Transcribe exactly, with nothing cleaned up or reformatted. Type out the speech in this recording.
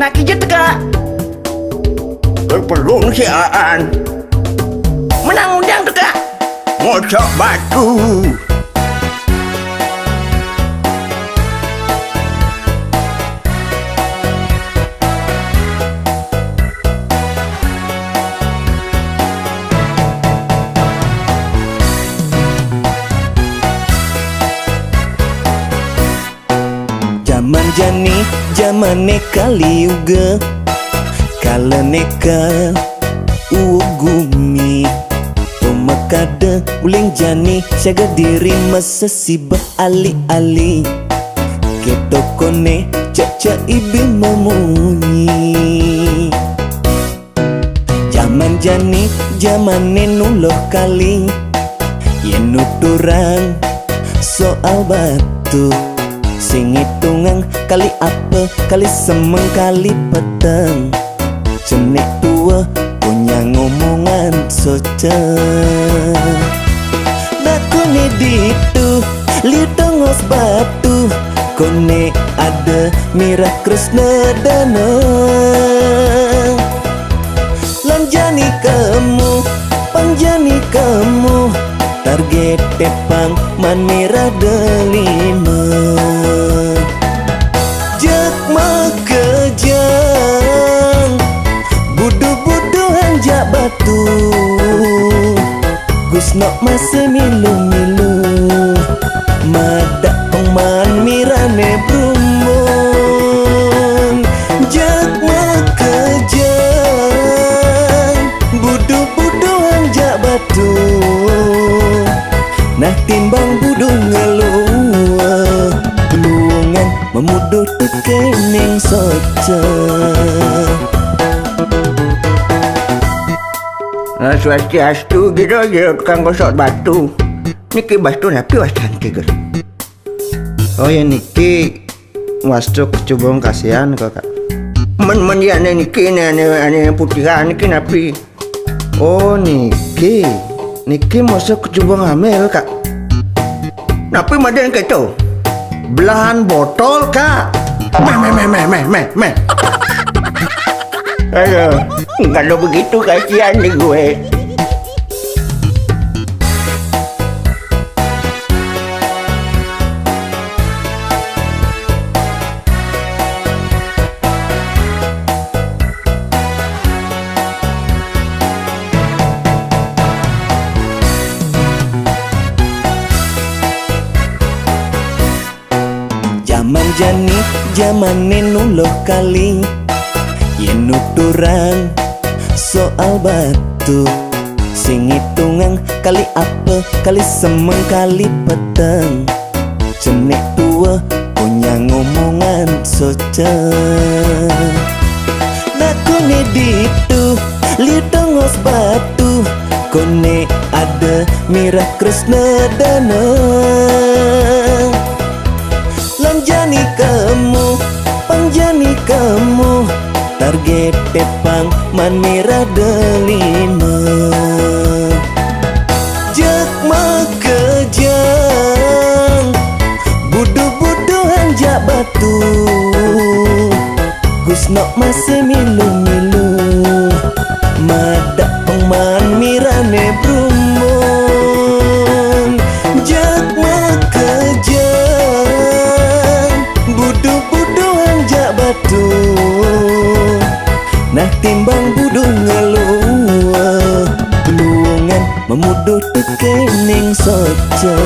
Kaki je teka. Perlu si Aan. Menang undang teka. Ngocok batu. Jaman jani, jamane Kali Yuga, kala neka uwuk gumi. Pemakada uling jani, syaga diri masa sibah ali-ali. Keto kone cak-cak ibi mamunyi. Jaman jani, jamane nuloh kali. Yen nuturang soal batu, sing ngitungang kali apa, kali semeng, kali peteng. Cenik tua punya ngomongan soca. Nakune ditu liu tongos batu, kone ada mirah kresna dana. Lan jani kemu, pang jani kemu, targete pang man mirah delima. Jak makejang, buduh-buduhan jak batu. Gusnok masih milu-milu, madak pengman mirane brumbun. Jak makejang, buduh-buduhan jak batu. Nah timbang buduh ngeluh, gelungan memuduh tekening soca. Nah, swastiastu, giro-giro tukang gosok batu. Niki batu napi wastanti, Gus? Oh ya, niki wastu kecubung kasihan kok, Kak. Men, men ya, ane niki, ane, ane, ane putihan niki napi? Oh, niki. Niki masuk kecubung hamil, Kak. Napi madan keto? Belahan botol, Kak. Meh, meh, meh, meh, meh, meh, meh. Aduh, kalau begitu kasihan nih gue. Jaman jani, jamane nuloh kali. Yen nuturang soal batu, sing ngitungang kali apa, kali semeng, kali peteng. Cenik tua punya ngomongan soca. Nakune ditu liu tongos batu, kone ada mirah kresna dana. Lan jani kemu, pang jani kemu, targete pang man mirah delima. Jak makejang, buduh-buduhan jak batu. Gusnok masih milu-milu, madak pengman mirane brumbun. Jak makejang, buduh-buduhan jak batu. Nah timbang buduh ngeluh, gelungan memuduh tekening soca.